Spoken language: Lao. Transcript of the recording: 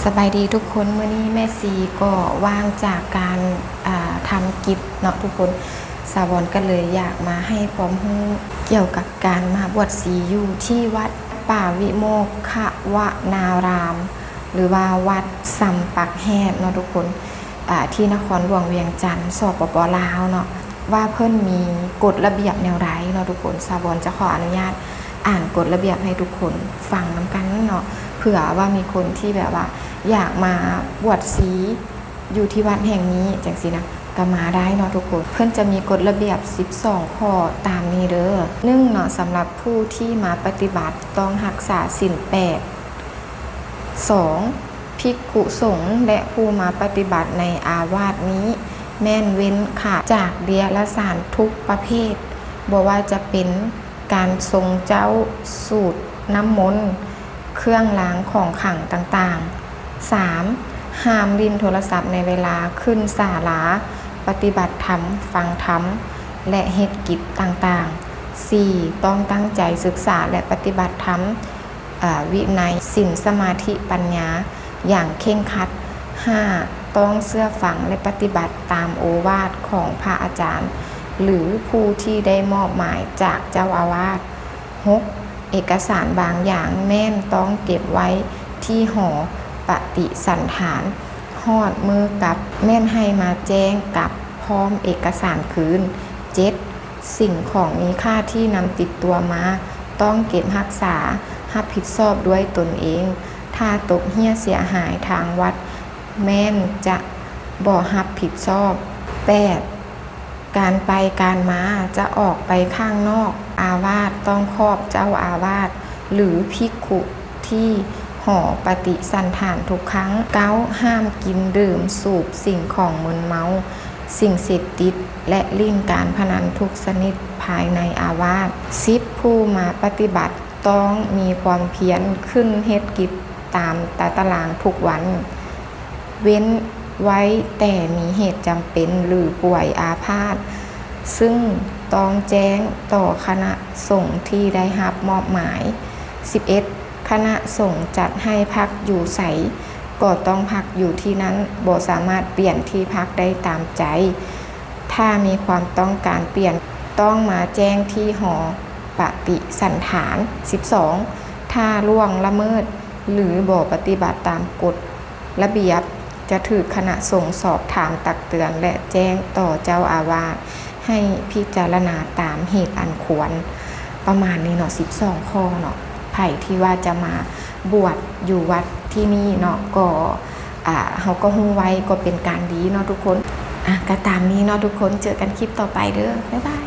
ສະບາຍດີທຸກຄົນ, ມື້ນີ້ແມ່ຊີກໍວ່າງຈາກການ ອ່າ ທຳກິດເນາະທຸກຄົນ, ສາວອນກໍເລີຍຢາກມາໃຫ້ຄວາມຮູ້ກ່ຽວກັບການມາບວດຊີຢູ່ທີ່ວັດປ່າວິໂມກຂະວະນາລາມ ຫຼືວ່າວັດຊຳປັກແຮດເນາະທຸກຄົນ, ອ່າ ທີ່ນະຄອນຫຼວງວຽງຈັນ ສປປ ລາວເນາະ. ວ່າເພິ່ນມີກົດລະບຽບແນວໃດເນາະທຸກຄົນ. ສາວອນຈະຂໍອະນຸຍາດອ່ານກົດລະບຽບໃຫ້ທຸກຄົນຟັງນຳກັນເນາະ, ເຜື່ອວ່າມີຄົນທີ່ແບບວ່າຢາກມາບວດຊີຢູ່ທີ່ວັດແຫ່ງນີ້ຈັ່ງຊີ້ນະ ກໍມາໄດ້ເນາະທຸກຄົນ. ເພິ່ນຈະມີກົດລະບຽບສິບສອງຂໍ້ຕາມນີ້ເດີ. ໜຶ່ງເນາະ, ສຳລັບຜູ້ທີ່ມາປະຕິບັດຕ້ອງຮັກສາສິນແປດ. ສອງ, ພິກຂຸສົງ ແລະ ຜູ້ມາປະຕິບັດໃນອາວາດນີ້ ແມ່ນເວັ້ນຂາດຈາກເດຍລະສານທຸກປະເພດ, ບໍ່ວ່າຈະເປັນການຊົງເຈົ້າ, ສູດນ້ຳມົນ, ເຄື່ອງລາງຂອງຂັງຕ່າງໆ. ສາມ, ຫ້າມຫຼິ້ນໂທລະສັບໃນເວລາຂຶ້ນສາລາປະຕິບັດທຳ, ຟັງທຳ ແລະ ເຮັດກິດຕ່າງໆ. ສີ່, ຕ້ອງຕັ້ງໃຈສຶກສາ ແລະ ປະຕິບັດທຳ ອາ ວິໄນ, ສິນ, ສະມາທິ, ປັນຍາ ຢ່າງເຄັ່ງຄັດ. ຫ້າ, ຕ້ອງເຊື່ອຟັງ ແລະ ປະຕິບັດຕາມໂອວາດຂອງພະອາຈານ ຫຼື ຜູ້ທີ່ໄດ້ມອບໝາຍຈາກເຈົ້າອາວາດ. ຫົກ, ເອກະສານບາງຢ່າງແມ່ນຕ້ອງເກັບໄວ້ທີ່ຫໍປະຕິສັນຖານ, ຮອດມື້ກັບແມ່ນໃຫ້ມາແຈ້ງກັບພ້ອມເອກະສານຄືນ. ເຈັດ, ສິ່ງຂອງມີຄ່າທີ່ນຳຕິດຕົວມາຕ້ອງເກັບຮັກສາ, ຮັບຜິດຊອບດ້ວຍຕົນເອງ. ຖ້າຕົກເຮ່ຍເສຍຫາຍ, ທາງວັດແມ່ນຈະບໍ່ຮັບຜິດຊອບ. ແປດ, ການໄປການມາຈະອອກໄປຂ້າງນອກອາວາດ ຕ້ອງຄອບເຈົ້າອາວາດ ຫຼື ພິກຂຸທີ່ຫໍປະຕິສັນຖານທຸກຄັ້ງ. ເກົ້າ, ຫ້າມກິນດື່ມສູບສິ່ງຂອງມຶນເມົາ, ສິ່ງເສບຕິດ ແລະ ຫຼິ້ນການພະນັນທຸກຊະນິດພາຍໃນອາວາດ. ສິບ, ຜູ້ມາປະຕິບັດຕ້ອງມີຄວາມພຽນຂຶ້ນເຮັດກິດຕາມຕາຕະລາງທຸກວັນ, ເວັ້ນໄວ້ແຕ່ມີເຫດຈຳເປັນ ຫຼື ປ່ວຍອາພາດ, ຊຶ່ງຕ້ອງແຈ້ງຕໍ່ຄະນະສົງທີ່ໄດ້ຮັບມອບໝາຍ. ສິບເອັດ, ຄະນະສົງຈັດໃຫ້ພັກຢູ່ໃສກໍຕ້ອງພັກຢູ່ທີ່ນັ້ນ, ບໍ່ສາມາດປ່ຽນທີ່ພັກໄດ້ຕາມໃຈ. ຖ້າມີຄວາມຕ້ອງການປ່ຽນ, ຕ້ອງມາແຈ້ງທີ່ຫໍປະຕິສັນຖານ. ສິບສອງ, ຖ້າລ່ວງລະເມີດ ຫຼື ບໍ່ປະຕິບັດຕາມກົດລະບຽບ, ຈະຖືກຄະນະສົງສອບຖາມຕັກເຕືອນ ແລະ ແຈ້ງຕໍ່ເຈົ້າອາວາດໃຫ້ພິຈາລະນາຕາມເຫດອັນຄວນ. ປະມານນີ້ເນາະ, ສິບສອງຂໍ້ເນາະ. ໃຜທີ່ວ່າຈະມາບວດຢູ່ວັດທີ່ນີ້ເນາະ, ກໍ ອ່າ ເຮົາກໍຮູ້ໄວ້ກໍເປັນການດີເນາະທຸກຄົນ. ອ່ະ ກໍຕາມນີ້ເນາະທຸກຄົນ, ເຈີກັນຄລິບຕໍ່ໄປເດີ. ບາຍບາຍ.